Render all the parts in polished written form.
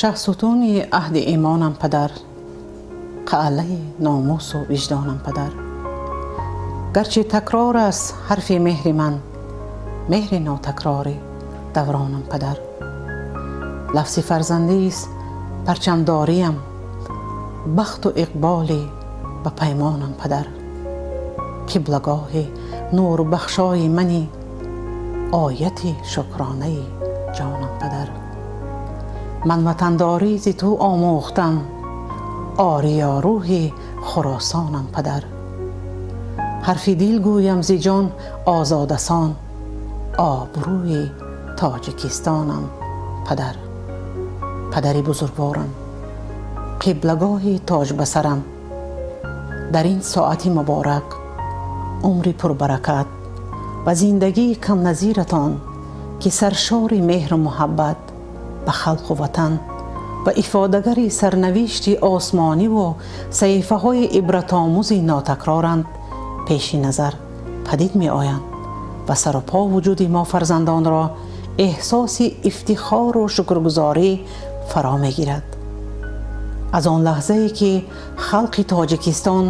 Шаҳсутуни аҳди имонам, падар, қалъаи номусу виҷдонам, падар. Гарчи такрор аст ҳарфи меҳри ман, меҳри нотакрори давронам, падар. Лафзи фарзандист парчамдориям, бахту иқболи ба паймонам, падар. Қиблагоҳи нурбахшои мани, ояти шукронаи ҷонам, падар. Ман ватандорӣ зи ту омӯхтам, ориёрӯҳи Хуросонам, падар. Ҳарфи дил гӯям зи ҷон озодасон, обрӯи Тоҷикистонам, падар. Падари бузургворам, қиблагоҳи тоҷ ба сарам, дар ин соати муборак умри пурбаракат ва зиндагии камназиратон, ки саршори меҳру муҳаббат ба халқу ватан ва ифодагари сарнавишти осмониву саҳифаҳои ибратомӯзи нотакроранд, пеши назар падид меоянд ва сару по вуҷуди мо фарзандонро эҳсоси ифтихору шукргузорӣ фаро мегирад. Аз он лаҳзае ки халқи Тоҷикистон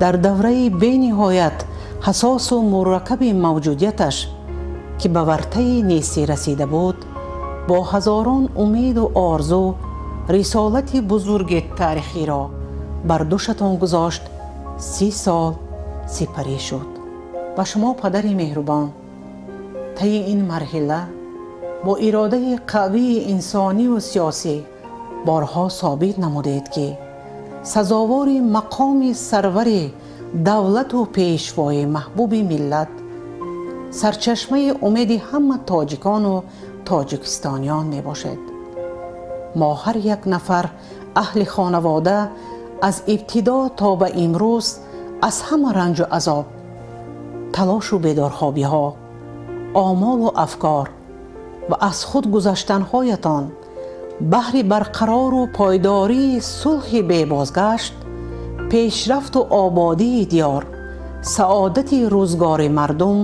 дар давраи бениҳоят ҳассосу мураккаби мавҷудияташ, ки ба вартаи нестӣ расида буд, бо ҳазорон умеду орзу рисолати бузурги таърихиро бар дӯшатон гузошт, 30 сол сипарӣ шуд ва шумо, падари меҳрубон, таи ин марҳила бо иродаи қавии инсониву сиёсӣ борҳо собит намудед, ки сазовори мақоми сарвари давлату пешвои маҳбуби миллат, сарчашмаи умеди ҳама тоҷикону тоҷикистониён мебошед. Мо, ҳар як нафар аҳли хонавода, аз ибтидо то ба имрӯз аз ҳама ранҷу азоб, талошу бедорхобиҳо, омолу афкор ва аз худ гузаштанҳоятон баҳри барқарору пойдории сулҳи бебозгашт, пешрафту ободии диёр, саодати рӯзгори мардум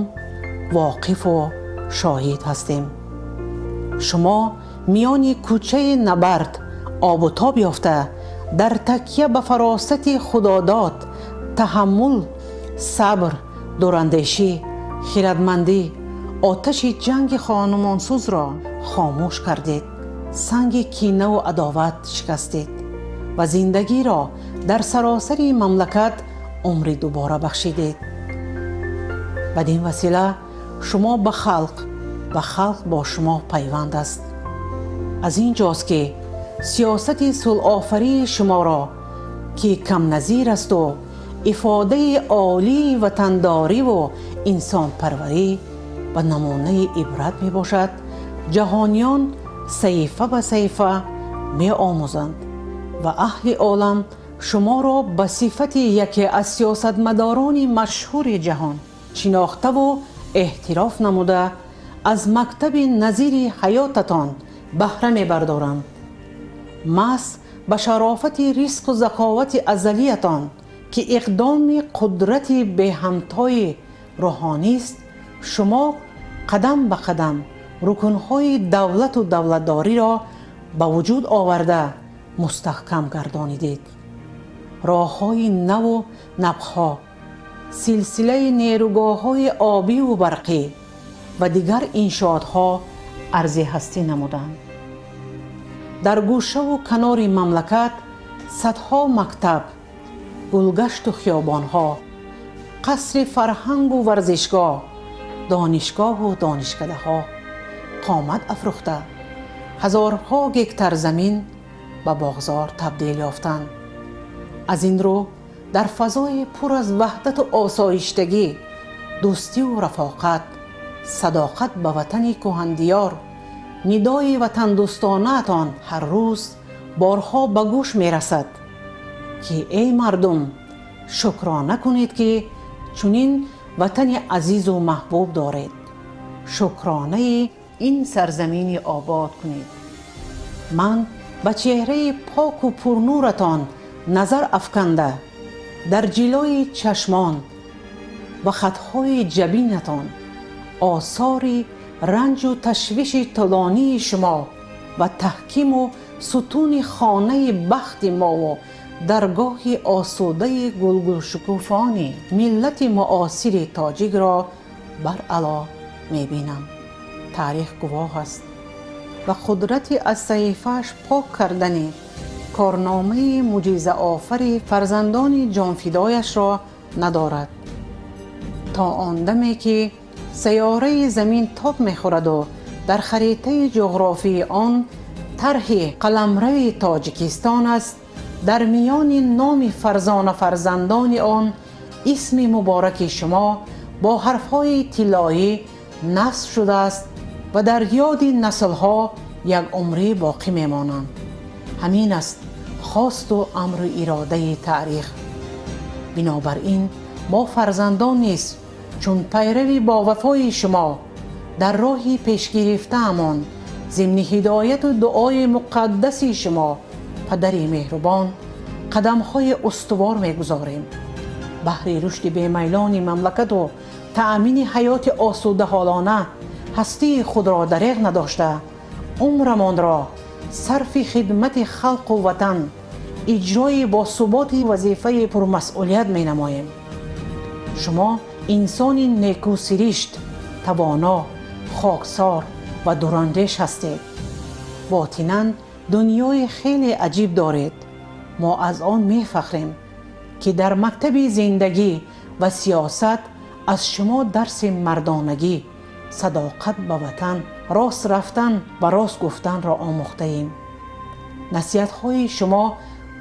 воқифу шоҳид ҳастем. Шумо миёни кӯчаи набард обу тоб ёфта, дар такя ба фаросати худодод, таҳаммул, сабр, дурандешӣ, хирадмандӣ оташи ҷанги хонумонсӯзро хомӯш кардед, санги кинаву адоват шикастед ва зиндагиро дар саросари мамлакат умри дубора бахшидед. Бадин васила шумо ба халқ ва халқ бо шумо пайванд аст. Аз ин ҷост, ки сиёсати сулҳофарии шуморо, ки камназир асту ифодаи олии ватандориву инсонпарварӣ ва намунаи ибрат мебошад, ҷаҳониён саҳифа ба саҳифа меомӯзанд ва аҳли олам шуморо ба сифати яке аз сиёсатмадорони машҳури ҷаҳон шинохтаву эътироф намуда, аз мактаби назири ҳаётатон баҳра мебардоранд. Маҳз ба шарофати ризқу заковати азалиятон, ки иқдоми қудрати беҳамтои рӯҳонист, шумо қадам ба қадам рукнҳои давлату давлатдориро ба вуҷуд оварда, мустаҳкам гардонидед. Роҳҳои наву нақбҳо, силсилаи нерӯгоҳҳои обиву барқӣ ва дигар иншоотҳо арзи ҳастӣ намуданд. Дар гӯшаву канори мамлакат садҳо мактаб, гулгашту хиёбонҳо, қасри фарҳангу варзишгоҳ, донишгоҳу донишкадаҳо қомат афрӯхта, ҳазорҳо гектар замин ба боғзор табдил ёфтанд. Аз ин рӯ дар фазои пур аз ваҳдату осоиштагӣ, дӯстиву рафоқат, садоқат ба ватани кӯҳандиёр нидои ватандӯстонаатон ҳар рӯз борҳо ба гӯш мерасад, ки эй мардум, шукрона кунед, ки чунин ватани азизу маҳбуб доред, шукронаи ин сарзамини обод кунед. Ман ба чеҳраи поку пурнуратон назар афканда, дар ҷилои чашмон ва хатҳои ҷабинатон осори ранҷу ташвиши тӯлонии шумо ва таҳкиму Сутуни хонаи бахти мову даргоҳи осудаи гулгулшукуфони миллати муосири тоҷикро баръало мебинам. Таърих гувоҳ аст ва қудрати аз саҳифааш пок кардани корномаи мӯъҷизаофари фарзандони ҷонфидояшро надорад. То он даме ки сайёраи замин тоб мехӯраду дар харитаи ҷуғрофии он тарҳи қаламрави Тоҷикистон аст, дар миёни номи фарзона фарзандони он исми мубораки шумо бо ҳарфҳои тиллоӣ насб шудааст ва дар ёди наслҳо як умрӣ боқӣ мемонанд. Ҳамин аст хосту амру иродаи таърих. Бинобар ин мо фарзандон низ, чун пайрави бовафои шумо, дар роҳи пешгирифтаамон, зимни ҳидояту дуои муқаддаси шумо, падари меҳрубон, қадамҳои устувор мегузорем. Баҳри рушди бемайлони мамлакату таъмини ҳаёти осудаҳолона ҳастии худро дареғ надошта, умрамонро сарфи хидмати халқу ватан, иҷрои босуботи вазифаи пурмасъулият менамоем. Шумо инсони некӯсиришт, тавоно, хоксор ва дурандеш ҳастед. Ботинан дунёи хеле аҷиб доред. Мо аз он мефахрем, ки дар мактаби зиндагӣ ва сиёсат аз шумо дарси мардонагӣ, садоқат ба ватан, рост рафтан ва рост гуфтанро омӯхтаем. Насиҳатҳои шумо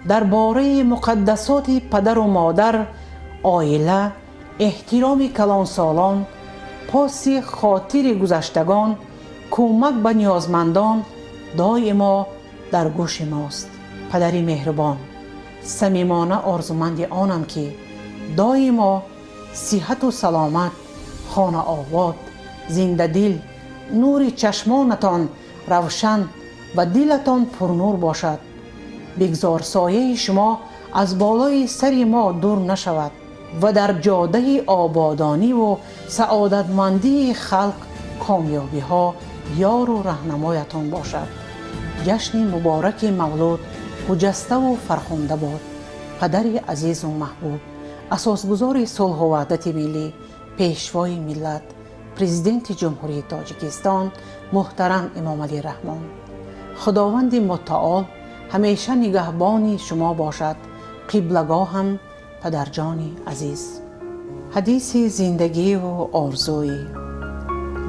дар бораи муқаддасоти падару модар, оила, эҳтироми калонсолон, поси хотири гузаштагон, кӯмак ба ниёзмандон доимо дар гӯши мост. Падари меҳрубон, самимона орзуманди онам, ки доимо сиҳату саломат, хонаобод, зиндадил, нури чашмонатон равшан ва дилатон пурнур бошад. Бигзор сояи шумо аз болои сари мо дур нашавад ва дар ҷодаи ободониву саодатмандии халқ комёбиҳо ёру раҳнамоятон бошад. Ҷашни мубораки Мавлуд хуҷаставу фархунда бод, падари азизу маҳбуб, асосгузори сулҳу ваҳдати миллӣ, пешвои миллат, Президенти Ҷумҳурии Тоҷикистон муҳтарам Эмомалӣ Раҳмон. Худованди мутаол ҳамеша нигаҳбони шумо бошад, қиблагоҳам, падарҷони азиз. Ҳадиси зиндагиву орзуӣ,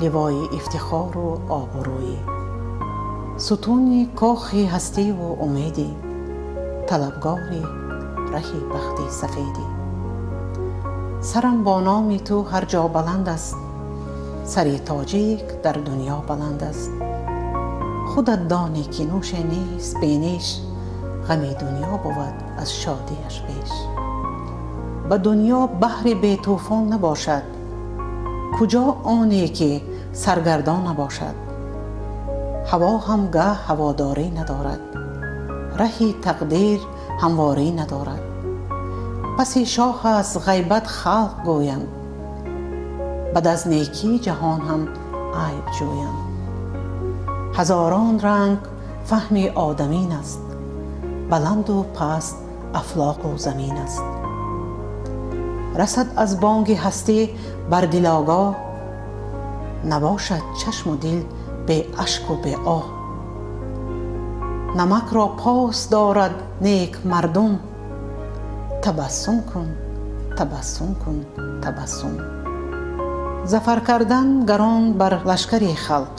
ливои ифтихору обрӯӣ, сутуни кохи ҳастиву умедӣ, талабгори раҳи бахти сафедӣ. Сарам бо номи ту ҳар ҷо баланд аст, сари тоҷик дар дунё баланд аст. Худат донӣ, ки нӯше нест бенеш, ғами дунё бувад аз шодиаш беш. Ба дунё баҳри бетӯфон набошад, куҷо оне ки саргардон набошад? Ҳаво ҳам гаҳ ҳаводорӣ надорад, раҳи тақдир ҳамворӣ надорад. Паси шоҳ аст ғайбат, халқ гӯянд, бад аз некӣ ҷаҳон ҳам айб ҷӯянд. Ҳазорон ранг фаҳми одамин аст, баланду паст афлоқу замин аст. Расад аз бонги ҳастӣ бар дил огоҳ, набошад чашму дил беашку беоҳ. Намакро пос дорад нек мардум. Табассум кун, табассум кун, табассум. Зафар кардан гарон бар лашкари халқ,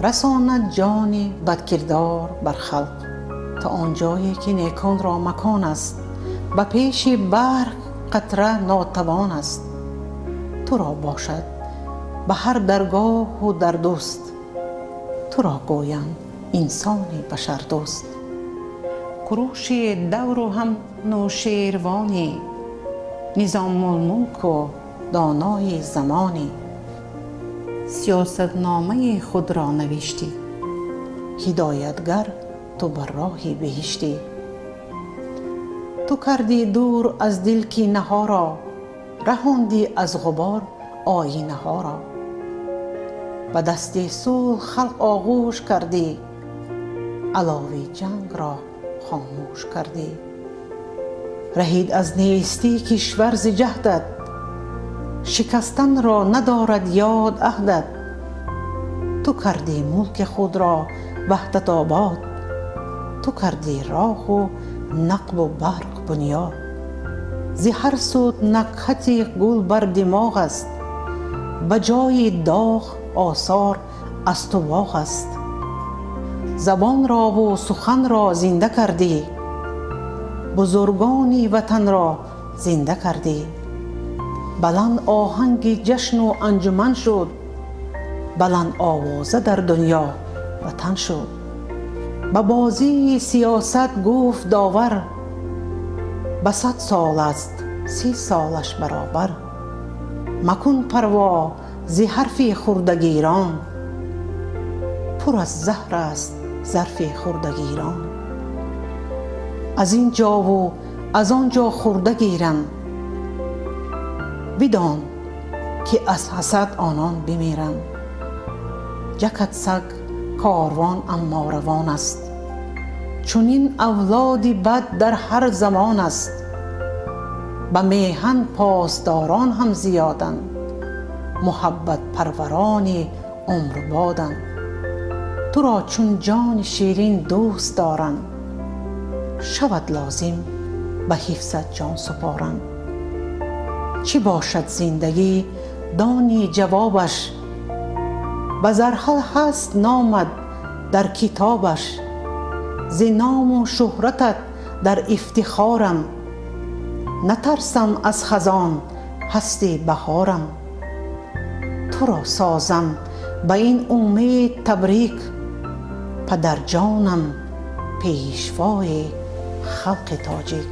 расонад ҷони бадкирдор бар халқ. То он ҷое ки неконро макон аст, ба пеши баҳр қатра нотавон аст. Туро бошад ба ҳар даргоҳу дар дӯст, туро гӯянд инсони башардӯст. Куруши давру ҳам Нӯшервонӣ, Низомулмулку донои замонӣ. Сиёсатномаи худро навиштӣ, ҳидоятгар ту бар роҳи беҳиштӣ. Ту кардӣ дур аз дил кинаҳоро, раҳондӣ аз ғубор оинаҳоро. Ба дасти сулҳ халқ оғӯш кардӣ. Алови ҷангро хомӯш кардӣ. Раҳид аз нестӣ кишвар зи ҷаҳдат, шикастанро надорад ёд аҳдат. Ту кардӣ мулки худро ваҳдатобод, ту кардӣ роҳу нақбу барқ бунёд. Зи ҳар суд накҳати гул бар димоғ аст, ба ҷои доғ осор аз ту боғ аст. Забонрову суханро зинда кардӣ, бузургони ватанро зинда кардӣ. Баланд оҳанги ҷашну анҷуман шуд, баланд овоза дар дунё ватан шуд. Ба бозии сиёсат гуфт довар, ба 100 сол аст 30 солаш баробар. Макун парво зи ҳарфи хурдагирон, пур аз заҳр аст зарфи хурдагирон. Аз ин ҷову аз он ҷо хурда гиранд, бидон ки аз ҳасад онон бимиранд. Ҷакад саг корвон, аммо равон аст. Чунин авлоди бад дар ҳар замон аст. Ба меҳан посдорон ҳам зиёданд, муҳаббатпарварони умрбоданд. Туро чун ҷони ширин дӯст доранд, шавад лозим ба ҳифзат ҷон супоранд. Чӣ бошад зиндагӣ, дони ҷавобаш, ба зарҳал ҳаст номат дар китобаш. Зи ному шӯҳратат дар ифтихорам, натарсам аз хазон, ҳасти баҳорам. Туро созам ба ин умед табрик, падарҷонам, пешвои халқи тоҷик.